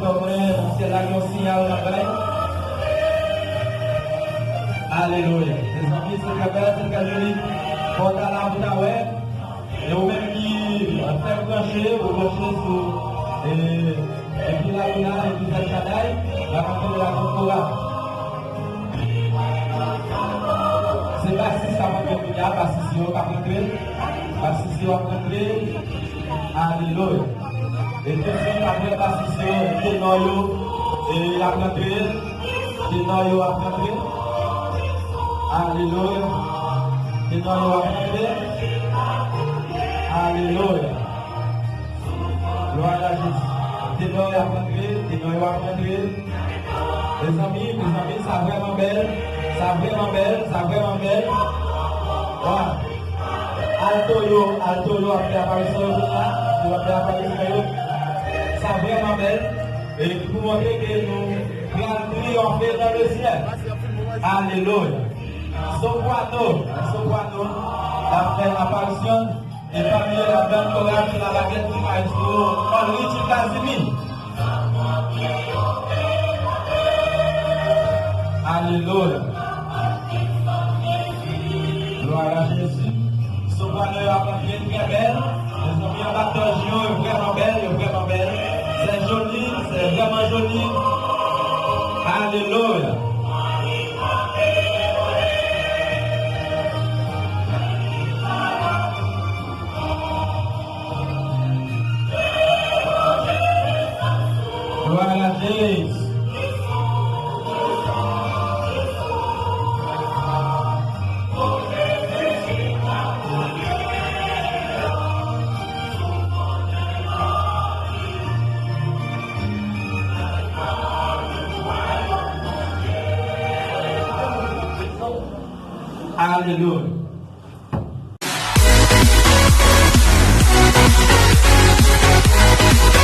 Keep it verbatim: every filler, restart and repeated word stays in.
Kòm nan syèl la, gen yon siyal l ap bay. Alelouya. Mezanmi, se trè bèl, se trè joli. Fò w ta la pou w ta wè. E ou menm ki, e, fèk branche, ou branche sou, e, epi Lalina, epi El Shaddai, n ap antre la kont kora. Se basis k ap antre kounye a, basis yo k ap antre. Basis yo ap antre. Alelouya. E tousuit apre basis yo, tenò yo, e, y ap antre. Tenò yo ap antre. Alelouya. Tenò yo ap antre. Alelouya. Glwa a Jezi. Tenò yo ap antre. Tenò yo ap antre. Mezanmi, mezanmi, sa vrèman bèl. Sa vrèman bèl. Sa vrèman bèl. Wa. Alto yo, alto yo ap fè aparisyon yo kounye a. Yo ap fè aparisyon yo. Sa vrèman bèl. E ki pou montre ke nou pral triyonfe nan le syèl. Alelouya. Soprano, soprano, ap fè aparisyon. E pami yo, la bèl koral sou la bagèt ki maestro Henry Ti Kazimi. Alelouya. Glwa a Jezi. Soprano yo ap antre trè bèl. Mezanmi, anba tòj yo, yo vrèman bèl, yo vrèman bèl. C'est joli, c'est vraiment joli. Alelouya. Glwa a Jezi. Alelouya.